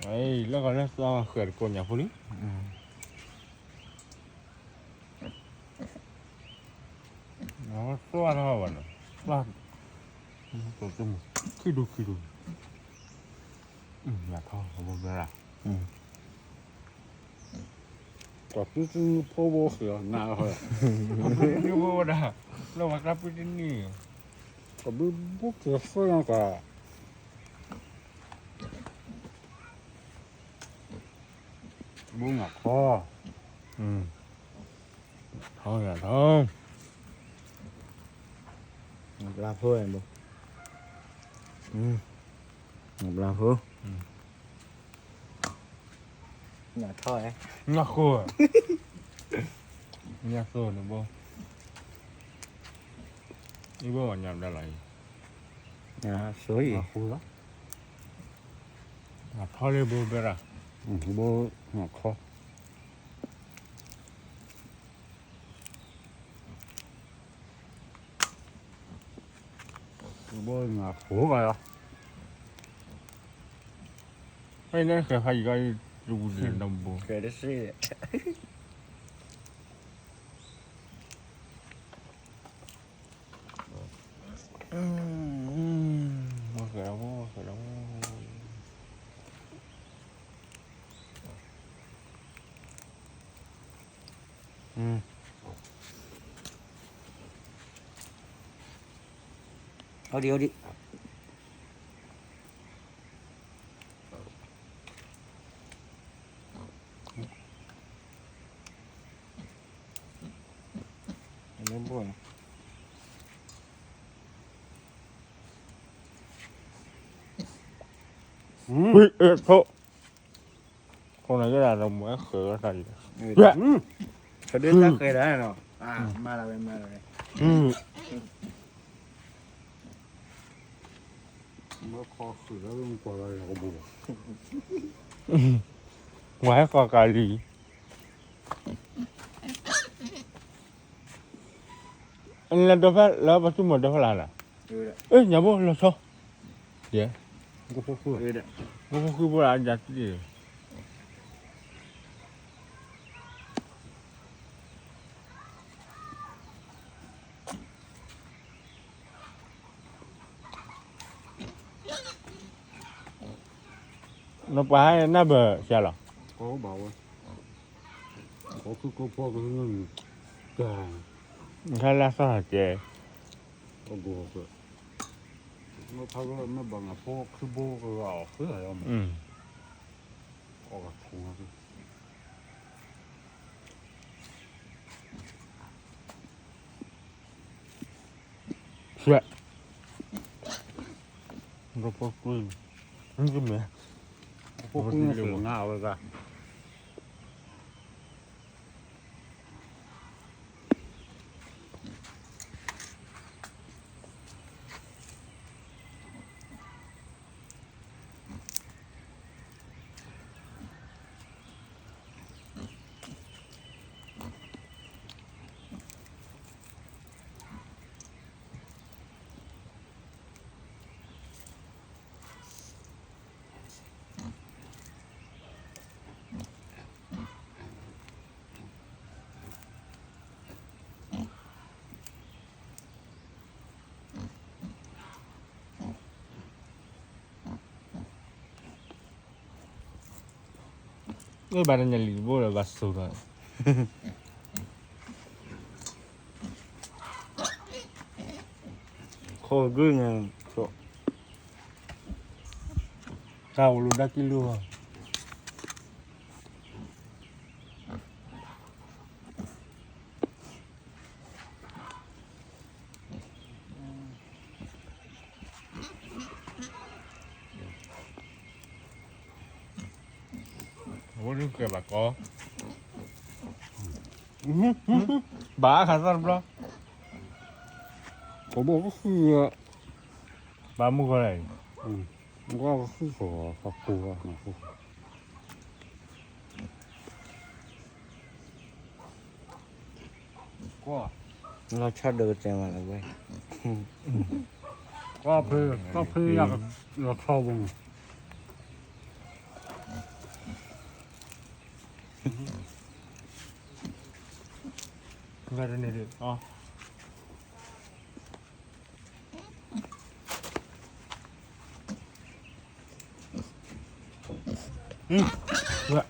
လၢကီၢ်လၢသီဃဲၤတကိးညၣ်ဖိလံ, သွၣ်ထီၣ်ဘၣ်နီၤ, သွၣ်, ခံဒူခံဒူ, ညၣ်ထီၣ်ဘိဘဲရၣ်, ကီၢ်သူတနံၤဖိဘိဃဲၤအီၤနၤလီၤ, ကီၢ်သူတနံၤဖိဝဲဒၣ်, လၢဝဲကျါပှၤတနံၤ, ကဘုဘိကဲၤဃဲၤနီၤက ဘိညၣ်ခီ, ထီၣ်ညၣ်ထီၣ်, ဘျါဖိ, ဘျါဖိ, ညၣ်ထီၣ်, ညၣ်ဃိ, ညၣ်ဃိန့ၣ်ဘိ, အံၤဘိညၣ်ဘျါလီၤအံၤ, ညၣ်ဃိလီၤ, ညၣ်ထီၣ်လၢဘိဘဲရၣ်, ဘိညၣ်ခီ ဘိညၣ်ဃိဂၤလီၤ, ဖဲန့ၣ်ဃဲၤဖးယံၤကီး, တဝံၤဒံးနဘိ, ဃဲၤတစ့ၢ် အိၣ်ဒံး အိၣ်ဒံး, ခိၣ်နၢ်ယဲဒၣ်ဒီးမ့ၢ်အဲၣ်ဃဲၤဝဲတၢ်အံၤ, ဒုးတၢ်ဃဲၤဒၣ်နီၤ, မၤလၢဝဲ မၤလၢဝဲ, မ့ၢ်ခီဃုာ်လၢမ့ၢ်ကွၢ်လၢယကဘိ, ဝဲဟဲဃီၤကၤလံၤ, လၢဒီဖဲလၢပှၤသူမီၤဒီဖဲလၢ်လၢ်, အ့ၣ် ညၣ်ဘိလီၤဆီ, ယဲ, ဃိဃိဘိလၢအယၤတံၢ် နပှၤဟဲနၢ်ဘၢၣ်ဆဲးလီၤ, ကဘၣ်ဝဲ, ကခုကဖိကနုၢ်, နခါလၢသီၣ်ကဲ, အဂိၢ်, မ့ၢ်ဖးဝဲမ့ၢ်ဘၣ်ငါဖိခုဘိကဂၤအီၤဃုအီၤ, အီၣ်ဂၤထူၣ် ဆွဲ, ကဖိကွံ, မ့ၢ်, ကဖိကွံငါဝဲဂၤ. မ့ၢ်ဘၣ်တၢ်ညၣ်လံာ်တဘိဒီးဘၣ်စိာ်ဒီး, ခိၣ်ဂုၢ်န့ၣ်, တၢ်အိၣ်လူၤဒါကံလိၢ်, အဝဲဒုးကဲဘၣ်ကီ, ဘၣ်ခးသီတဘျီ, ကဘီကဃု, ဘၣ်မုၢ်ဂီၤလဲၣ်, ကဘီကဃုဃီၤ, ကဃုဃီၤ, လီၤဆီဒၢကတဲမးလၢဝဲ, ကီၢ်ဖဲ, ကီၢ်ဖဲယၤလီၤဆီဘိ, က ဝဲတန့ၣ်ဒုး ဝဲ